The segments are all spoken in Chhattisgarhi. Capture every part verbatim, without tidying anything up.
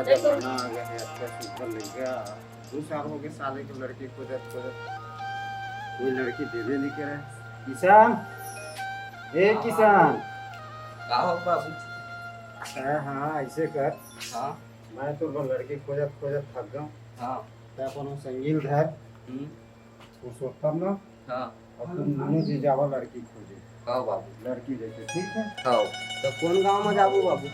जमाना आ गया है, अच्छा सुपर लग गया। दो साल हो गए साले के लड़की खोजत खोजत, कोई लड़की देवे नहीं करे। किसान, ए किसान। का हो बाबू? हाँ, हाँ, ऐसे कर। हाँ। मैं तो वो लड़की खोजत खोजत थक गया। हाँ। तै अपन संगील धर। हम्म। पुरुषोत्तम ना। हाँ। और तुम दोनों जी जावा लड़की खोजे। हाँ बाबू। लड़की देखे, ठीक है? हाँ। तो कौन गांव में जाबू बाबू?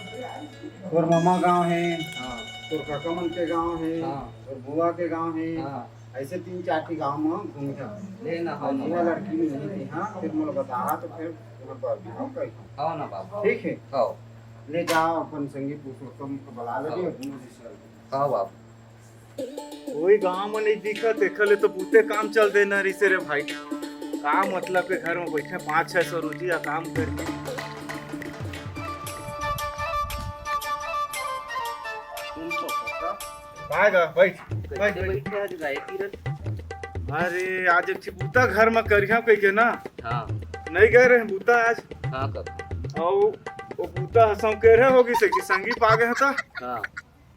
तोर मामा गांव है, हाँ। तोर काका मन के गांव है, हाँ। तोर बुआ के गांव है। हाँ। ऐसे तीन चार ठी गांव में घूम के। ले ना, हाँ, बुआ हाँ। लड़की में नहीं थी, हाँ, फिर मोला बताहा तो फिर तुम्हारे पास भी हम कही। हाँ ना बाबू। ठीक है? हाँ। ले जाओ अपन संगी पुरुषोत्तम को बुला ले, हाँ। दोनों जी चल। हाँ बाबू। कोई गांव में नहीं दिखत, एखर ले तो बहुते काम चल देना रहिसे रे भाई। का मतलब के घर में बैठे पाँच छह सौ रुपया काम करके। भाग आ, बैठ, बैठ, कैसे बैठ। बैठे आज गाय तीरन? अरे, आज एक ठे बूता घर में करिया कह के ना। हाँ। नहीं गए रहे बूता आज। हाँ, कब? और वो बूता ह सौकेरे हो गई से कि संगी पा गए था। हाँ।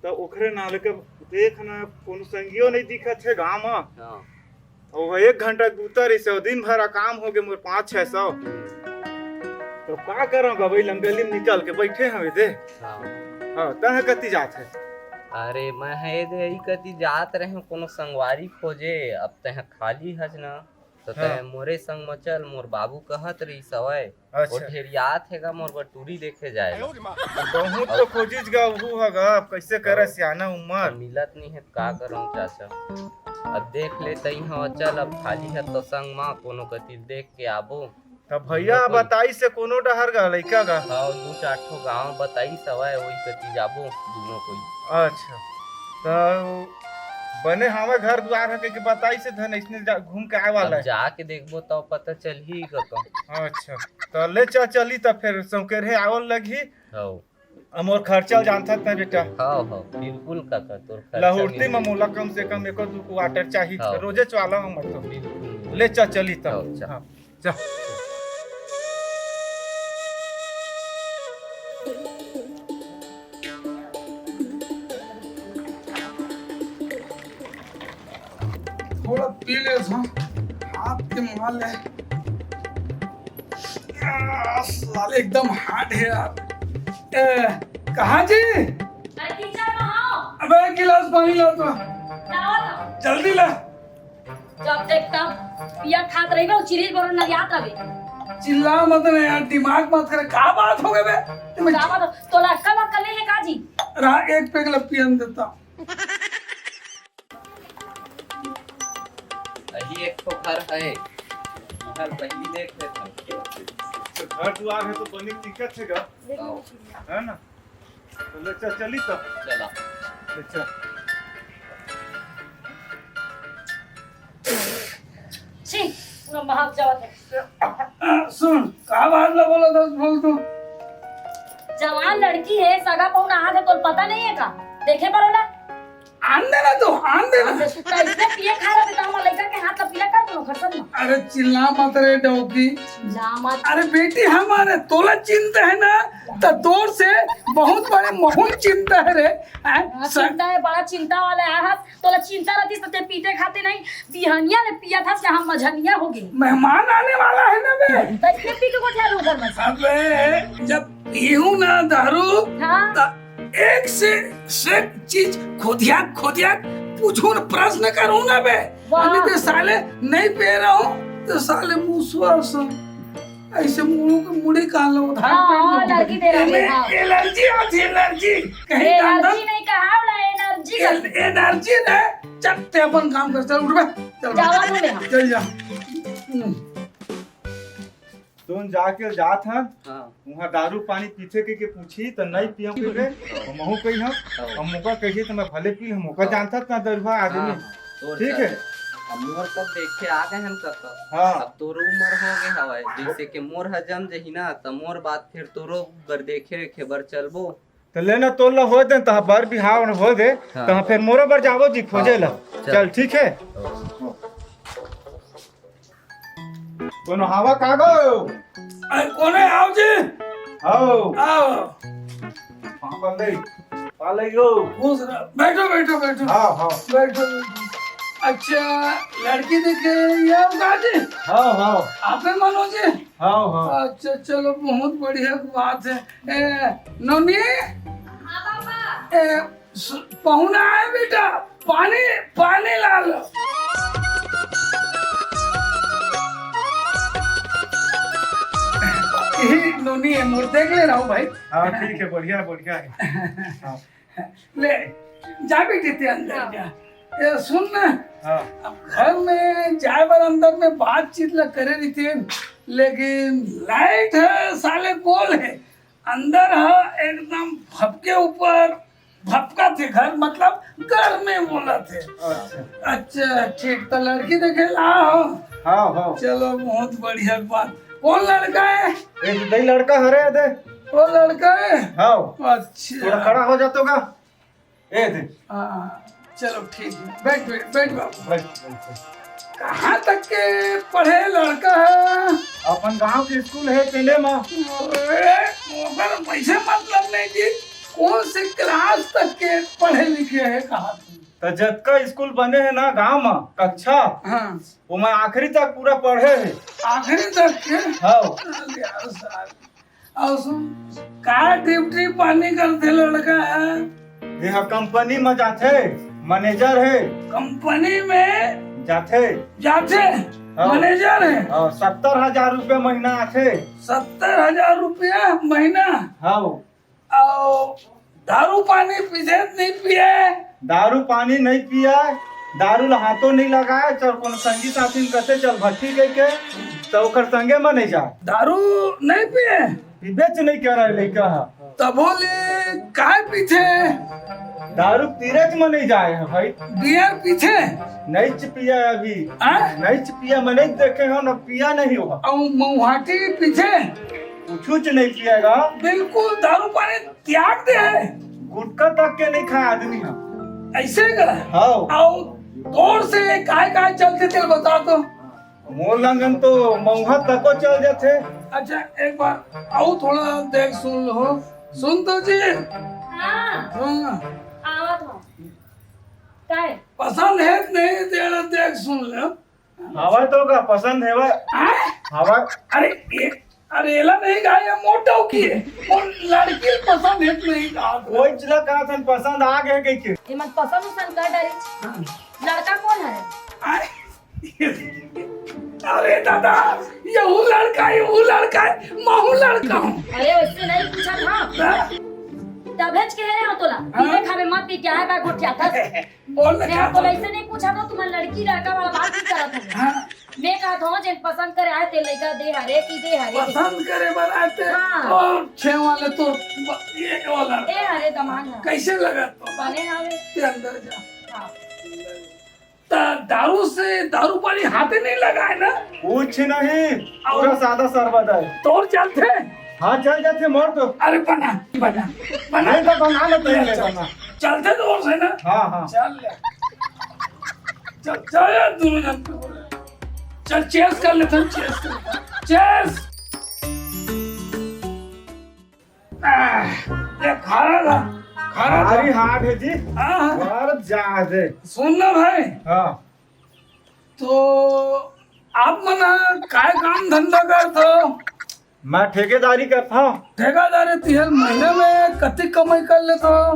त ओकरे नाले के देख न, कोनो संगियो नहीं दिखत हे गाँव म। हाँ। अउ एक घंटा के बूता रहिसे, अउ दिन भर काम हो गे मोर पाँच छह सौ। तो का करव, गवई लंगली में निकल के बैठे हवे दे। हाँ। हाँ, तह कति जात हे? अरे, मैं हे दे, ई कति जात रहे कोनो संगवारी खोजे, अब तह खाली हस ना। त हाँ। तैं मोरे संग म चल, मोर बाबू कहत रहिस हवय, अच्छा। वो ढेरियात हे गा मोर बर टूरी देखे जाए ला। बहुत तो खोजिस गा, उहू ह गा, अब कैसे करे, हाँ। सियाना उमर। मिलत नहीं हे, का करंव चाचा। अब देख ले तई ह, चल अब खाली ह तो संग म कोनो कति देख के आबो। त भैया बताइस हे कोनो डहर गा, लइका गा। हाँ, दू चार ठो गांव बताइस हवय, वही कति जाबो दूनों कोई। अच्छा। त बने हवे घर दुआर ह कहिके बताइस हे धन, अइसने जा-, घूम के आए वाला अब हे। जाके देखबो तब पता चलही कका। अच्छा, त ले चल, चली त फेर सौकेरे आवल लगही। हौ। अब मोर खर्चा ल जानथस न बेटा। हौ, हौ, बिल्कुल कका, तोर खर्चा लहुरती म मिलही। मोला कम से कम एको दू quarter चाही, हौ। रोजेच वाला हमर तो। बिल्कुल। ले चल, चली त। हौ, चल। हाँ। जा। थोड़ा पी ले, हाँ। हाथ के मार ले। आ, साले एकदम hard है यार। ए, कहाँ जी? अरे, kitchen में आओ। अबे, एक गिलास पानी ला तो। लाओ ना। जल्दी ला। जब देख तब पिया खात रहिबे, चिरीज बरोन नरियात रहिबे। चिल्ला मत ना यार, दिमाग मत करे, का बात हो गए बे? तुम्हें का बात हो? तोला अक्कल वक्कल नहीं है का जी? रहा, एक peg ला पियन देता। अही एक ठो घर है, इधर पहली देख लेता। तो घर दुआर है तो बनी दिक्कत है का? आओ। है ना? तो ले चल, चली तब। चला। ले चल। छी, पूरा महक जावत है। सुन, का बात ला बोला था, बोल तू। जवान लड़की है, सगा पहुना हाथ है, तोर पता नहीं है का? देखे बर होला? आन देना तू, आन देना। अबे, तू कैसे पिए खा रहे, तो हमारे लड़का के हाथ ला पीला कर दो, घर सब में। अरे, चिल्ला मत रे डौकी। चिल्ला मत। अरे, बेटी हमारे, तोला चिंता है ना, तो तोर से बहुत बड़े महून चिंता है रे। हैं? हाँ, स- चिंता है, बड़ा चिंता वाला है। हाँ, तोला चिंता रहती तो ते पीते खाते नहीं, बिहनिया ले पिया था, से हम मझनिया हो गए। मेहमान आने वाला है ना बे। तो इसने पी के गोठिया लू घर में से। अबे, जब पीहूं ना दारू, हाँ। तो एक से से चीज खोदिया खोदिया पूछूं ना, प्रश्न करूं ना बे। वाह। अभी तो साले नहीं पी रहा हूं, तो साले मुसवा सा ऐसे मुंह के मुड़ी कान लो, धान हाँ, पेट हाँ, में allergy दे रहा है, एने-, हाँ। Allergy आती, allergy। कहीं एनर्जी नहीं कहा, बोला एनर्जी का। एन-, एनर्जी ना, चल, ते अपन काम कर, चल, उठ बे, चल, जावा तू ले, हाँ। चल जा। हम्म। तुम जाके जात हन, हाँ। वहाँ दारू पानी पीथे के, के पूछी, तो नहीं पियम के, के, तो महू कही हम, हाँ। हम मौका कही, तो मैं भले पी, हम मौका हाँ। जानता था दरुहा आदमी। हाँ, हाँ। तोर ठीक है। चलते। अब मोर तब देखे आ गए हन कका। हाँ। अब तोर उम्र हो गए हवाए, जैसे कि मोर ह जम जही ना, त मोर बात फिर तोरो बर देखे, देखे बर चलबो। त लेना तोर ला हो दे, तहाँ बर बिहाव न हो दे, हाँ। तहाँ फिर मोरो बर जाबो जी खोजे हाँ, ला। चल। चल, ठीक है? हाँ। कोनो हवा का गो? अरे, कोने आओ जी? आओ। आओ। पापा ले। पाले गो। खुश रह। बैठो, बैठो, बैठो। हाँ, हाँ। बैठो, बैठो। अच्छा, लड़की देखे ये हो का जी? हाँ, हाँ। आपे मानो जी? हाँ, हाँ। अच्छा, चलो, बहुत बढ़िया बात है। ए, नोनी? हाँ, पापा। ए, सु-, पहुना आए बेटा, पानी, पानी ला लो। यही नोनी है, मोर देख ले रहा हूँ भाई। हाँ, ठीक है, बढ़िया, बढ़िया है। हाँ। ले, जा बेटी, ते अंदर हाँ। जा। ए, सुन ना, हाँ। अब घर में जाए बर अंदर में बातचीत ला करे रहितेन, लेकिन लाइट है, साले गोल है, अंदर है एकदम भपके ऊपर भपका थे घर, मतलब घर में बोला थे। अच्छा। अच्छा, ठीक, तो लड़की देखे ला हो। हाँ, हाँ। चलो, बहुत बढ़िया बात। कौन लड़का है? एक दई लड़का हरे दे। वो लड़का है? हाँ। अच्छा। थोड़ा खड़ा हो जातो का? ए दे। हाँ, चलो ठीक है। बैठ, बैठ, बैठ बाबू। बैठ, बैठ, बैठ। कहाँ तक के पढ़े लड़का है? अपन गांव के स्कूल है तेने मा। अरे, ओकर वैसे मतलब नहीं कि कौन से क्लास तक के पढ़े लिखे है, कहा तू? तो जतका स्कूल बने है ना गांव मा, कक्षा, हाँ। ओमा आखिरी तक पूरा पढ़े है। आखिरी तक के? हाँ। अरे यार साहब। अउ सुन, का ड्यूटी पानी करथे लड़का ह? ये ह कंपनी म जाथे, मैनेजर हे। कंपनी में जाथे। जाथे? हाँ। मैनेजर हे? हाँ, सत्तर हजार रुपया महीना आथे। सत्तर हजार रुपया महीना? हाँ। अउ दारू पानी पीथे त नइ पिए? दारू पानी नइ पिए, दारू ल हाथों नइ लगाए, चल कोनो संगी साथी ल कथे चल भट्टी कहिके, त ओकर संगे म नइ जाए। दारू नइ पिए? पीबेच नइ करे लइका ह। तभो ले काय पीथे? दारू पीरेच म नइ जाए हे भाई। बियर पीथे? नइच पिए अभी। हाँ? नइच पिए, म नइ देखे हो, न पिए नइ हो। अउ मऊहाटी पीथे? कुछुच नइ पिएगा। बिल्कुल दारू पानी त्याग दे हे। गुटखा तक के नइ खाए आदमी ह। अइसे का? हाँ। अउ तोर से काय काय चलथे तेला बता तो। मोर लंगन तो मऊहा तको चल जाथे। अच्छा, एक बार अउ थोड़ा देख सुन लो। सुन तो जी। हाँ। हाँ। आवत हूँ। काय? पसंद हे कि नहीं तेला देख सुन ले। हवय तो का पसंद हेवय? हाँ? हवय। अरे, ये, अरे, एला नहीं कहा, ये मोर डौकी हे। मोर लड़की पसंद हे कि नहीं कहा? कोई चीज ला कहा थन पसंद आ गए कहिके। एमन पसंद उसन कर डारे। हाँ। लड़का कोन हरे? आय? अरे दादा, यहू लड़का, यहू लड़का हे, महू लड़का हूँ। अरे, वैसे नहीं पूछा था। हाँ? तभेच के हे हो तोला। हाँ? पीबे खाबे मत पी, क्या है बा गोठिया था? बोल ना मैं क्या आपको बोल? ऐसे नहीं पूछा था, तुम्हारा लड़की लड़का वाला बात नहीं करा था मैं। हाँ। मैं कहा था, जेन पसंद करे आए, ते लइका दे हरे कि दे हरे। पसंद करे बर आए ते हाँ। और छे वाले तो ब-, ये वाला। दे हरे दमांग है। कैसे लगा तो? बने हवे। ते अंदर जा। हाँ। त दारू से, दारू पानी हाथे नहीं लगाए ना? कुछ नहीं, अउ पूरा सादा सरबत है। तोर चलथे? हाँ, चल जाथे मोर तो। अरे बना, बना, बना। नहीं तो बना ना, पहले चल, बना। चलथे तोर से ना? हाँ, हाँ। चल ले। चल, चल यार, दोनों जन पे बोले। चल, cheers कर लेते हैं, cheers कर लेते हैं। Cheers। आह, ये खारा था, खारा था। भारी hard है जी। हाँ, हाँ। यार, जा दे। सुन ना भाई। हाँ। तो आप मन ह काय काम धंधा करथो? मैं ठेकेदारी करथव। ठेकेदारी तिहर महीना में कतिक कमाई कर लेथो?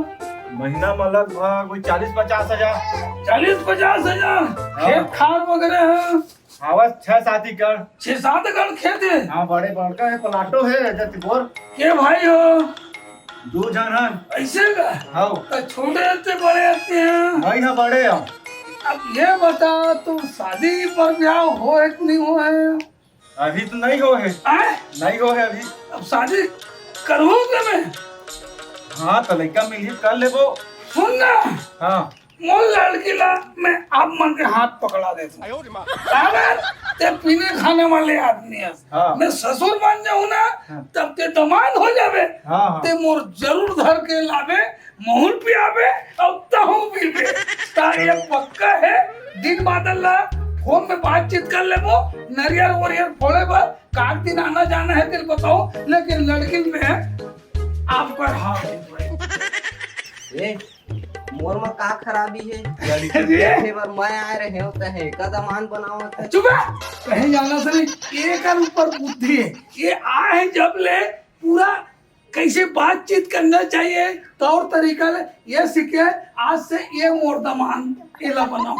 महीना में लगभग कोई चालीस पचास हजार। चालीस पचास हजार? हाँ। खेत खार वगैरह है? आवाज छह सात एकड़। छह सात एकड़ खेत है? हाँ, बड़े बड़का है, प्लाटो है, जति बोर। के भाई हो? दो झन हन। ऐसे का? हाँ। तो छोटे रहते बड़े रहते हैं। भाई हाँ, बड़े हैं। अब ये बता, तुम शादी पर ब्याह हो है कि नहीं हो है? अभी तो नहीं हो है। आय? नहीं हो है अभी। अब शादी करूँ क्या मैं? हाँ, तो लड़का मिली कर लेबो। सुन ना। हाँ। मोर लड़की ला मैं आप मन के हाथ पकड़ा देता हूँ। काबर? ते पीने खाने वाले आदमी है। हाँ। मैं ससुर बन जाऊँ ना, हाँ। तब ते दमांद हो जावे। हाँ, हाँ। ते मोर जरूर धर के लावे, महूँ ल पियाबे अउ तहूँ पीबे। त ये पक्का है, दिन बादल ला फोन में बातचीत कर लेबो, नरियर वरियर फोड़े बर, काट दिन आना जाना है, तेल बताओ, लेकिन लड़किन में आपका हाथ नहीं पड़े। ए, मोर म का खराबी हे? अरे, देखे बर मैं आए रहे हो, तहे का दमान बनावत है? चुप है। कहे जाना से नहीं, एकर ऊपर बुद्धि है। ये आए हैं जब ले, पूरा कैसे बातचीत करना चाहिए, तौर तरीका ले, ये सीखे। आज से ये मोर दमान, एला बनाओ।